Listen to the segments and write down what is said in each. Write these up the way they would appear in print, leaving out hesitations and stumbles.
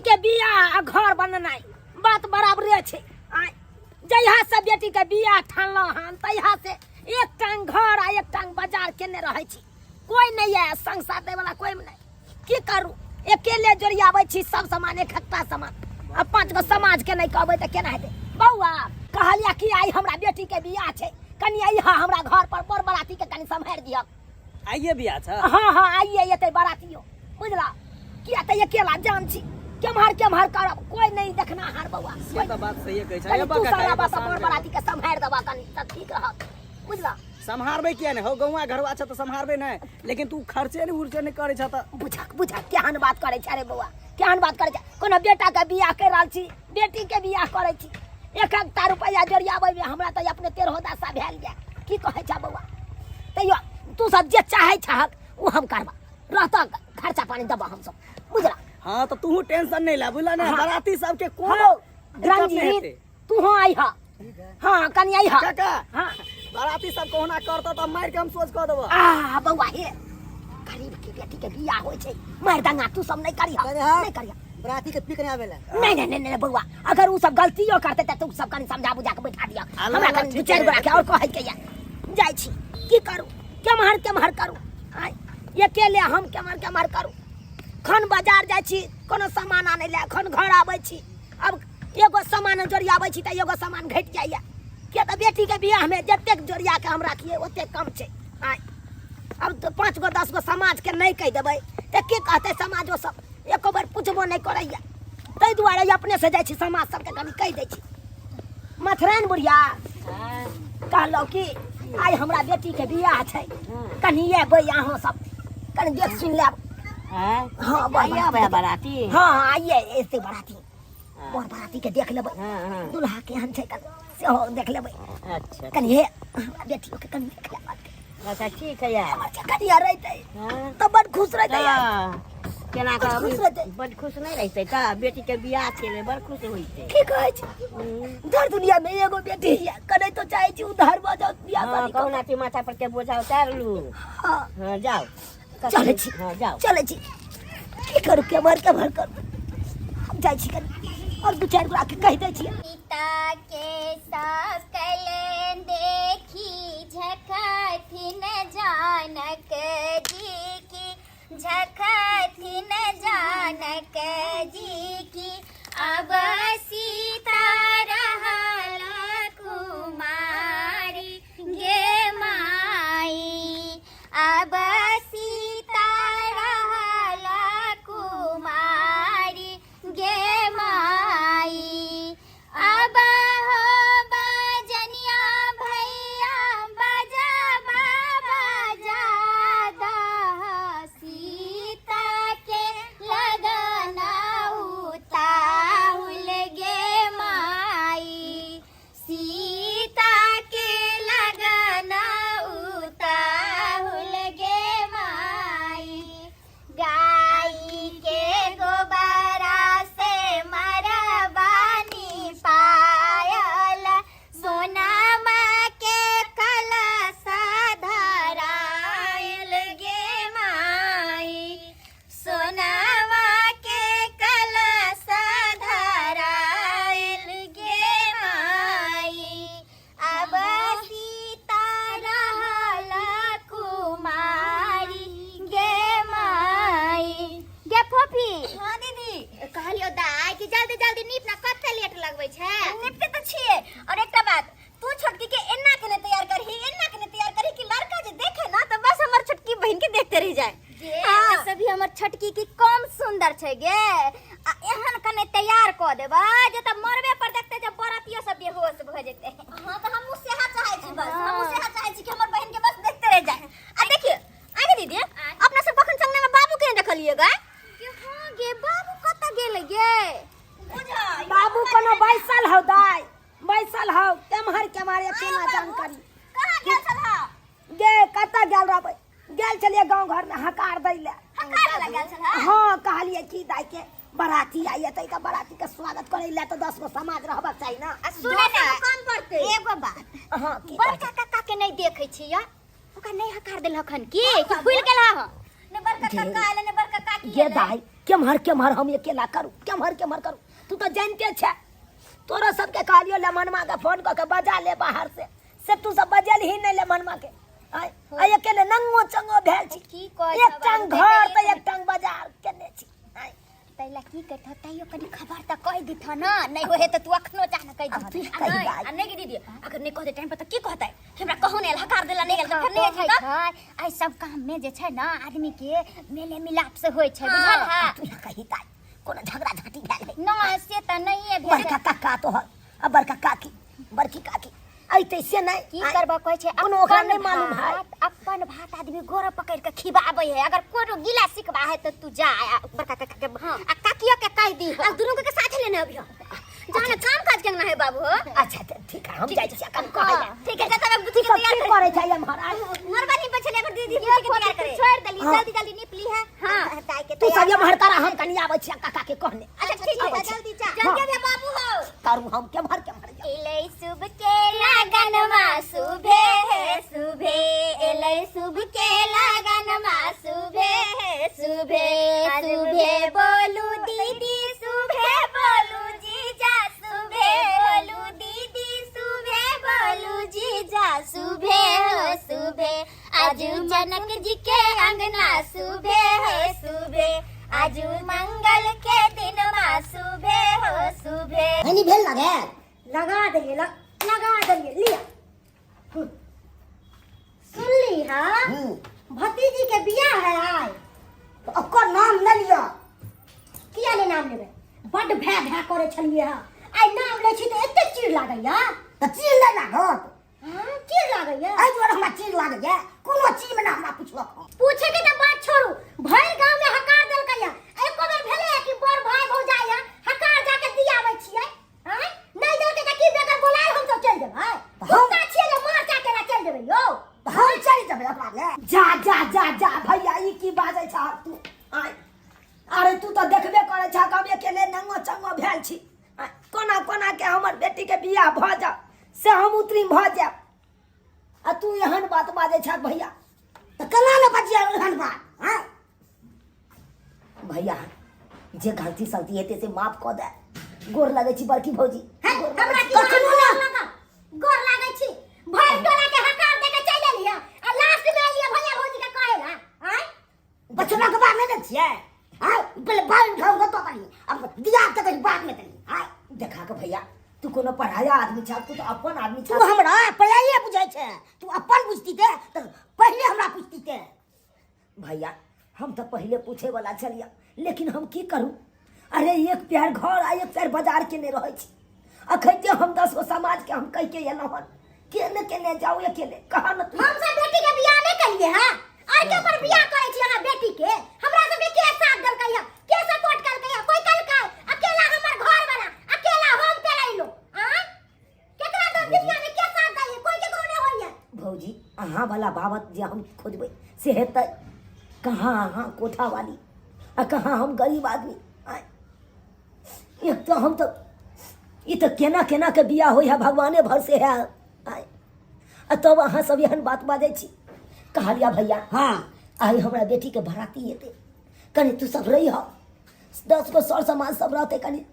के बियाह आ घर बननाइ बात बराबरे छै। आँय, जहिया से बेटी के बियाह ठानलहुँ हन तहिया से एक टांग घर आ एक टांग बाजार केने रहै छी। कोई नहीं है संग साथ दै वाला, कोई नहीं। की करू, अकेले जोड़ियाबै छी सब सामान, एक एकटा सामान। आ पांच गो समाज के नहीं कहबै तऽ केना हेतै? बौआ, कहलिया कि आइ हमरा बेटी के बियाह छै, कनि अइहा हमरा घर पर, बर बराती के कनि सम्हारि दिहक। आइए बियाह छै? हाँ हाँ, आइए एतै बरातियो, बुझला? किया तऽ अकेला जान छी, केम्हर केम्हर करब, कोई नहीं देखना हार बौआ। से तऽ बात सहिए कहै छै। कनि तू सब आबऽ तऽ बर बराती के सम्हारि देबऽ कनि तऽ ठीक रहत, बुझला? सम्हारबै किया नहि हौ, गौआ घरवा छ तऽ सम्हारबै नहि, लेकिन तू खर्चे नहि उर्चे नहि करै छ तऽ। बुझक बुझक, केहन बात करै छै रे बौआ, केहन बात करै छै? कोनो बेटा के बियाह कर रहल छी, बेटी के बियाह करै छी, एक एकटा रुपैआ जोड़ियाबै मे हमरा तऽ अपने तेरहो दशा भेल जाय। की कहै छ बौआ? तैयो तू सब जे चाहै छहक ओ हम करबा, रहतऽ खर्चा पानी देबऽ हमसब, बुझला? हाँ, तऽ तू टेंशन नहि ले, बुझला ने? हाँ। बराती सबके कोनो हाँ, दिक्कत नहि रंजीत, हेतै। तू हाँ आई हा, हाँ कनि आई हा। काका। हाँ। बाराती सब कहुना करतौ तऽ मारि के हम सोच कऽ देबो। आ बौआ, हे गरीब के बेटी के बियाह होइ छै, मारि दंगा तू सब नहीं करिहा। अरे हाँ। नहीं करिहा। बराती के पीक नहीं आवेला। नहीं नहीं नहीं नहीं बौआ, अगर उ सब गलतियो करते त तू सब कनि समझा बुझा के बैठा दिया। अल्लाह हमरा कनि ठीक दू चारि है। गोरा के और कहै के या जाइ छी। की करू, केम्हर केम्हर करू? आय अकेले हम केम्हर केम्हर करू? खन बाजार जाइ छी कोनो सामान आनै लए, खन घर आबै छी। अब एगो सामान जोड़ियाबै छी तऽ एगो सामान घटि जाइए, किया तऽ बेटीके बियाहमे जतेक जोड़िया के हम राखिए ओतेक कम छै। आँय, अब तऽ 5 गो 10 गो समाजके नहि कहि देबै तऽ की कहतै? समाजो सब एको बेर पुछबो नहि करैए, ताहि दुआरे अपनेसँ जाइ छी समाज सबके कनि कहि दै छी। मथराइन बुढ़िया, कहलहुँ कि आइ हमरा बेटीके बियाह छै, कनि एबै अहाँ सब, कनि देख सुनि लेब। हाँ, आइए बराती? हाँ, आइए एते बराती, बर बराती के देख लेबै। हाँ। दुल्हा केहन छै कनि सेहो देख लेबै। अच्छा। कनि हे हमरा बेटियो के कनि देख लेबै। अच्छा, ठीक है यार। हमर जे कनिया रहितै तऽ बड खुश रहितै यार। तऽ केना बड खुश रहतै। बड खुश नहि रहितै तऽ बेटी के बियाह छलै, बड़ खुश होइतै। की कहै छी, धर दुनिया में एगो बेटी है, कनै तो चाहे छी उधार भऽ जाउ बियाह हाँ शादी कऽ कहुना छी माथा पर के बोझा उतारलू। हाँ। हाँ, जाउ। चलै छी। हाँ, जाउ। चलै छी। की करू, केम्हर केम्हर करू? हम जाइ छी कनि और दू चारि गोरा के कहि दै छियै। पिता के सकल देखी झखथिन जानक जी की, झखथिन जानक जी की, अब सीता रहल कुमारी गे माई, अब सीता रहल कुमारी गे माई। अब हो बजनिया भैया बजा बाबा जादा, सीता के लगन उताहुल गे माई, सीता के लगन उताहुल गे माई। गाई के गोबरा से मरबानी पायल, सोनामा के कलश धरायल गे माई, सोनामा के कलश धरायल गे माई। अब सीता रहल कुमारी गे माई। गे फोफी। हाँ दीदी। कहलियो दाई कि जल्दी जल्दी नीप ना, कते लेट लगबै छै? निपते तऽ छियै। और एकटा बात, तू छोटकी के एना के ने तैयार करही, एना के ने तैयार करही कि लड़का जे देखे ना तो बस हमर छोटकी बहन के देखते रह जाए। गे हाँ। वैसे भी हमर छोटकी की कम सुंदर छै गे, आ एहन कने तैयार क देबै जे त मरबे पर देखते जे बरतियो सब बेहोश भ जेतै। हां, त हमहु सेहा चाहै छी बस। हाँ। हमहु सेहा चाहै छी कि हमर बहन के बस देखते रह जाए। आ देखिए आगे दीदी, अपना सब कखन संगने में बाबू के नहीं देखलिए गे? गे हां गे, बाबू कत गेलै गे? बाबू कोनो बैसल हौ दाइ, बैसल हौ केम्हर केम्हर एते जानकारी। कहाँ गेल छल हा? गे कतऽ गेल रहबै, गेल छलियै गाँव घरमे हकार दै लए। हकार दै लए गेल छल हा? हाँ, कहलियै कि दाइ के बराती आइ एतै तऽ बराती के स्वागत करै लए तऽ 10 गो समाज रहबाक चाही ना। आ सुने ना, कम पड़तै। एगो बात। हाँ, की बड़का काका के नहीं देखै छियै, ओकरा नहीं हकार देलक हन की कि भूल गेल हन? ने बड़का काका आयल ने बड़का काकी। बराती ये दाई केम्हर केम्हर हम अकेला करू, केम्हर केम्हर करू? तू तऽ जानिते छै, तोरो सबके कहलियो लेमनमा के फोन कऽ के बजा ले बाहर से, से तू सब बजेलही नहि लेमनमा के। आय आय अकेले नंगो चंगो भेल छी। की कहै एक छह टांग बाबू, घर देखै तऽ एक टांग बाजार केने छी। आय तैला की करथो, तैयो कनी खबर तऽ कहि दिथो ना। नहि होए तऽ तू अखनो जा ने कहि अब दहन। तू आ कहि नहि दाइ। आ नहि गे दीदी, अगर नहि कहतै टाइम पर तऽ की कहतै कि हमरा कहू नहि आयल, हकार देला नहि आयल, तऽ फेर नहि कहै एथिन तऽ? छै, एहि सब काम में जे छै ना आदमी के मेले मिलाप से होइ छै, बुझल है? तू यहाँ कही दाइ, कोनो झगड़ा झांटी भेल है? नहि, से तऽ नहिए भेल। बड़का काका तोहर आ बड़का काकी, बड़की काकी अइतै से नहि। की आइ करबऽ, कहै छै कोनो ओकरा अपन नहि मालूम है। भात, अपन भात आदमी गोर पकड़ के खिबाबै है। अगर कोनो गिला सिखबा है तऽ तू जा आ बड़का काका के आ काकियो के कहि दी। आ दुनू के साथ लेने अबियो, जाने काम काज केना है बाबू हो। अच्छा तऽ ठीक है, हम जाइ छी कम कहै ला। ठीक है, जतऽ तू बुच्ची के सब तैयार की करे। करै छै एम्हर? आइ मरबा नहीं बचले अगर दीदी बुच्ची के तैयार करे। छोड़ देली। हाँ। जल्दी जल्दी निपली है। हां। दाई के तू सब एम्हर कर, हम कनी आबै छी काका के कहने। अच्छा ठीक है, जल्दी जा। जल्दी अबियो बाबू हो। करू हम केम्हर केम्हर जाउ? एलै शुभ के लगनमा शुभे हे शुभे, एलै शुभ के लगनमा शुभे हे शुभे। शुभे बोलू दीदी, शुभे बोलू जीजा, शुभे बोलू दीदी, शुभे बोलू जीजा, शुभे हो शुभे। आजू जनक जी के अंगना शुभे हो शुभे, आजू मंगल के दिनमा शुभे हो शुभे। हनी भेल लगे लगा देलिए, लगा देलिए, लिया। सुनली हाँ, भतीजी के बियाह है आय, तो ओकर नाम न लियो। किया ने नाम लेबै? बड भै भै करै छलियै हँ, आइ नाम लै छी तऽ एते चिड़ लागैया। तऽ चिड़ नहि लागत? हाँ, चिड़ लागैया। एहि दुआरे हमरा चिड़ लागैया, कोनो चीज मे ना हमरा पुछलक हँ। पूछे के तऽ बात छोड़ू, भरि गांव में हकार देलकैया, एको बेर भेलैया कि बड़ भाई भौजाई हकार जाके दियाबै छियै? आँय, नहि देलकै तऽ की बेगर बोलायल हम सब चलि जेबै? कुत्ता छियै जे मार चाटे ला चलि जेबै यौ? तऽ हम चलि जेबै ओकरा ले। जा जा जा जा भैया, ई की बाजै छह तू? आँय, अरे तू तऽ देखबे करै छह हम अकेले नंगो चंगो भेल छी। आँय, कोना कोना के हमर बेटी के बियाह भऽ जाओ से हम उतरी भऽ जायब, आ तू एहन बात बाजै छह भैया? तऽ केना ने बजियै एहन बात? आँय भैया, जे गलती सलती हेतै से माफ कऽ दे। गोर लगै छी बड़की भौजी। हे, गोर हमरा लगै की छी। कखनो गोर ना लागब? गोर लागै छी। भरि टोला के हकार दे के चलि एलियै आ लास्ट में एलियै भैया भौजी के कहै ला। आँय, बचना के बाद नहि दै छियै? आँय, पहिले बाल उठाउ कतऽ करी, अब दिया तऽ कही बाद में देली। आँय देखा के भैया, तू कोनो पढ़ाया आदमी छह, तू तऽ अपन आदमी तू छह। हमरा पराये बुझै छै। तू अपन बुझती ते तऽ पहिले हमरा पूछती ते। भैया, हम तऽ पहिले पूछे वाला छलियै, लेकिन हम की करू? अरे एक पैर घर आ एक पैर बाजार केने रहै छी। अखैते हम 10 गो समाज के हम कहि के एलहुँ हन, केने केने जाउ अकेले, कहा न तू। हम सब बेटी के बियाह नहीं करिए है और के पर बियाह करै छी अहाँ बेटी के? हमरा सब के साथ देलकै है, के सपोर्ट करकै है? कोई कलकै? अकेला हमर घर वाला, अकेला हम पेलैलो। आय, केकरा दस दुनिया में के साथ दैए? कोई केकरो नहीं होइए। भौजी, अहाँ वाला बाबत जे हम खोजबै से हेतै कहाँ? अहाँ कोठा वाली आ कहाँ हम गरीब आदमी। आँय, एक तऽ हम तऽ ई तऽ केना केना के बियाह होइ है, भगवाने भरसे है। आँय, आ तब अहाँ सब एहन बात बाजै छी। कहलिया भैया, हाँ, आइ हमरा बेटीके बराती एतै, कनि तू सब रही हो, 10 गो सर समाज सब रहतै, कनि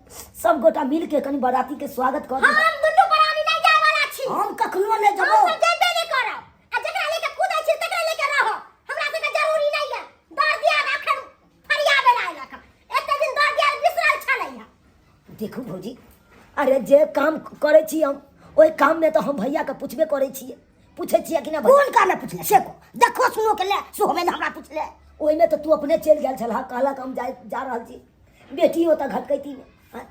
सब गोटा मिलके कनि बराती के स्वागत कर। हम दुनू प्राणी नहीं जाय वाला छी। हम कखनो नहि हम जेबो। सब जेबे नहीं करब, आ जकरा लेके कूदै छी तकरा लेके रहो, हमरा सबके जरूरी नहीं है। दर दिया अखन फरियाबे ला आइलक, एते दिन दर दिया बिसरल छलै है। देखू भौजी, अरे जे काम करै छी हम, ओहि काम में तऽ हम भैया के पूछबे करै छियै। पूछै छियै कि ना भैया? कोन काम में पूछले से को देखो सुनो के ले सुहबे ने हमरा पूछले। ओहिमे तऽ तू अपने चलि गेल छलह, कहलक हम जा जा रहल छी, बेटी ओतऽ घटकैती मे। आँय,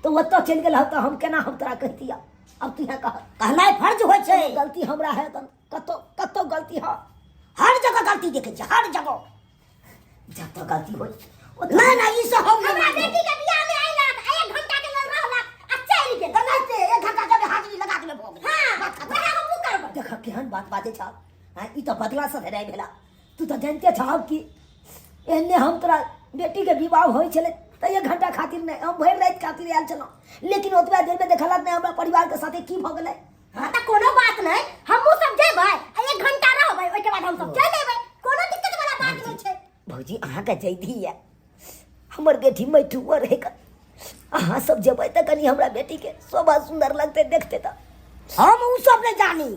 तऽ ओतऽ चलि गेल तऽ हम केना हम तोरा कहितियऽ? अब तू यहाँ कह। कहनाइ फर्ज होइ छै। कोनो गलती हमरा है तऽ कतौ कतौ गलती है? हर जगह गलती देखै छी, हर जगह। जतऽ गलती होइ नहीं नहीं, ई सब हम हमरा नहीं। बेटी के बियाह में आइला त एक घंटा के लेल रहला आ चलि गेल। तऽ नहि ते एक घंटा जब हाजिरी लगा देबै भऽ गेलै। हां, बात खतम। वएह हमहूँ करबै। देख केहन बात बाजै छह। आँय, ई तऽ बदला से भेनाइ भेला। तू तऽ जानिते छह कि एहने हम तोरा बेटीके विवाह होइ छलै तऽ एक घंटा खातिर नहि, हम भरि राति खातिर आयल छलहुँ, लेकिन ओतबा देरमे देखलक नहि हमरा परिवारके साथे की भऽ गेलै। हाँ तऽ कोनो बात नहीं, हमहूँ सब जेबै आ एक घंटा रहबै, ओहिके बाद हम सब चलि एबै, कोनो दिक्कत वाला बात नहीं छै। भौजी, अहाँके जैधी यऽ। हमर बेटी मैठुआ रहे का अहाँ सब जेबै तऽ कनि हमरा बेटीके शोभा सुन्दर लगतै देखतै तऽ हम उ सब नहीं जानी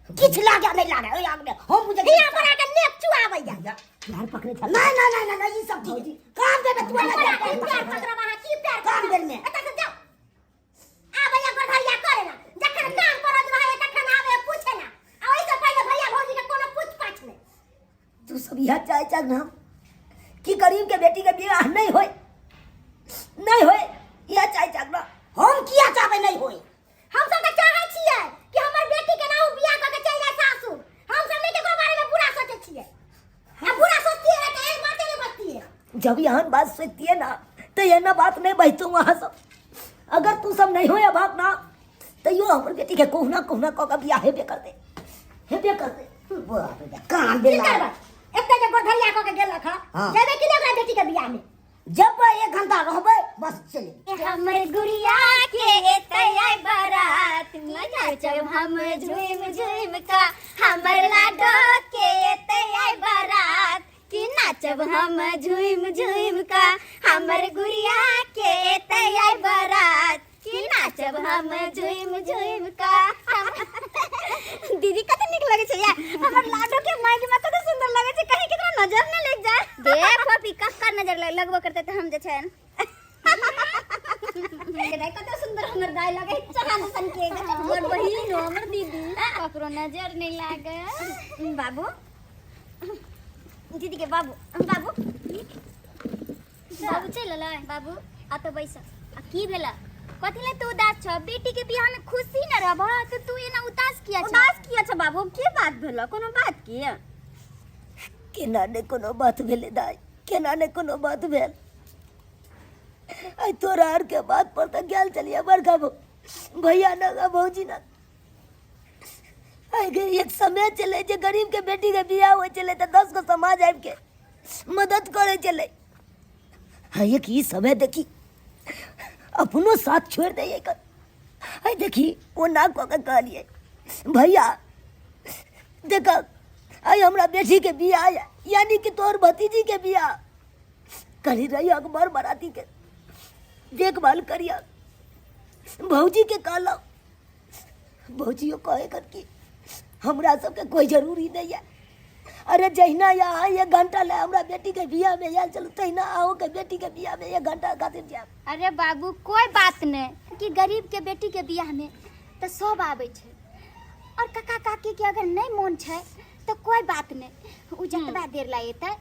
किछ लागे नहीं लागे ओइ आग में हम बुझे हिया पर आके नेक चुआबै जा यार पकड़े था नहीं नहीं नहीं नहीं ई सब चीज काम देबे तू हमरा की प्यार पकड़ब अहाँ की प्यार काम देल में एतऽ से जाओ आबैया गोढ़ैया करे ना जखन काम करत रहे तखन आबे पूछे ना आ ओइसे पहिले भैया भौजी के कोनो पूछ पाछ नहीं तू सब यह चाहे चाह ना कि गरीब के बेटी के बियाह नहीं होए नहीं होए यह चाहे चाह ना हम किया चाहबे नहीं होए हम सब तऽ चाहै छियै कि हमर बेटी के ना बियाह कऽ के चलि जाय सासुर हम सब नहि केकरो बारे में बुरा सोचै छियै आ बुरा सोचतियै तऽ एहन बाते नहि बजतियै जब यहाँ बात सोचती है ना तो ये ना बात नहीं बहतू वहाँ सब अगर तू सब नहीं हो बाप ना तो यो हमर बेटी के कहुना कहुना कऽ के बियाह हेबे कर दे हेबे कर दे बाप रे कान की दे करबै एते जे गोधरिया कऽ के गेलक हँ हाँ। जेबै कि नहि ओकरा बेटी के बियाह में जब एक घंटा रहबै बस चले हमर गुड़िया के एतै आइ बारात में नाचब हम झूम झूम का हमर लाडो के एतै आइ बारात कि नाचब हम झूम झूम का हमर गुड़िया के एतै आइ बारात कि नाचब हम झूम झूम का दीदी कते नीक लगै छै यार हमर लाडो के माइक में कते सुंदर लगै छै कहीं केकरो नजर न लग जाए दे पपी कक्का नजर लगबो करते त हम जे छै ने कते सुंदर हमर दाई लगे चांद सन के हमर बहिन हो हमर दीदी ककरो नजर नहीं लागे बाबू दीदी के बाबू बाबू बाबू चल अलै बाबू आ तो बैस आ की भेला कथी ले तू उदास छ बेटी के बियाह में खुशी न रहब तो तू एना उदास किया छ उदास किया छ बाबू की बात भेल कोनो बात की केना ने कोनो बात भेलै दाइ केना ने कोनो बात भेल आइ तोरा आरके बात पर तऽ गेल छलियै बड़का भैया नग आ भौजी नग आइ गे एक समय छलै जे गरीबके बेटीके बियाह होइ छलै तऽ 10 गो समाज आबिके मदद करै छलै आ एक ई समय देखी अपनो साथ छोड़ि दैयै एकर आइ देखी ओ ना कऽ के कहलियै भैया देख आइ हमरा बेटीके बियाह यऽ यानी कि तोहर भतीजीके बियाह करी रही अकबर बराती के देखभाल करिया भौजी के कहलहुँ भौजियो कहे कर कि हमरा सबके कोई जरूरी नहीं है अरे जहिना यहाँ एक घंटा ले हमरा बेटी के बियाह में आयल चलू तहिना अहूँ के बेटी के बियाह में एक घंटा खातिर जायब अरे बाबू कोई बात नहीं कि गरीब के बेटी के बियाह में तो सब आबै छै और काका काकी के अगर नहीं मोन छै तो कोई बात नहीं उ जतबा देर ला एतै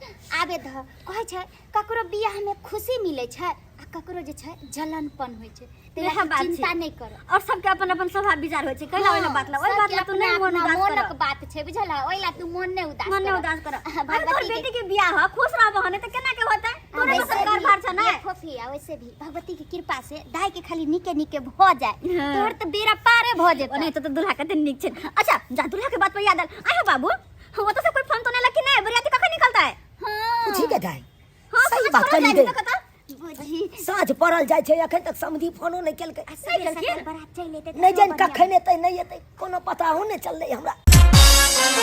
आबे दह कहै छै ककरो बियाह में खुशी मिलै छै आ ककरो जे छै जलनपन होइ छै ताहि वएह लए बात छै। चिंता नहि कर और सबके अपन अपन स्वभाव विचार होइ छै कैला ओहि बात ला ओहि बात ला तू नहि मोन उदास कर मोनक बात छै बुझल ओहि ला तू मोन नहि उदास मन नहि करऽ। उदास कर हाँ, अरे तोहर भगवती के- बेटी के बियाह ह खुश रहब ने त केना के होतै तोरे वैसे पर सरकार भी- भार छ ने ये फोफी आ वैसे भी भगवती के कृपा से दाई के खाली निके निके भ जाए हाँ। तोहर त बेड़ा पारे भ जेतौ नहीं तो दुल्हा कते नीक छै अच्छा जा दुल्हा के बात पर याद आयल आयो बाबू वो तो सब कोई फोन तो नहीं लकी नहीं बरियाती कखन निकलता है हाँ ठीक है दाई हाँ सही साँझ बात पड़ल कहली जाइ दे छै कतऽ? बुझी साँझ पड़ल जाइ छै अखन तक समधी फोनो नहि केलकै आ सबेरे सकाल बरात चलि एतै तऽ नहि जानि बढ़िआँ। कखन एतै नहि एतै कोनो पता हो नहि चललै हमरा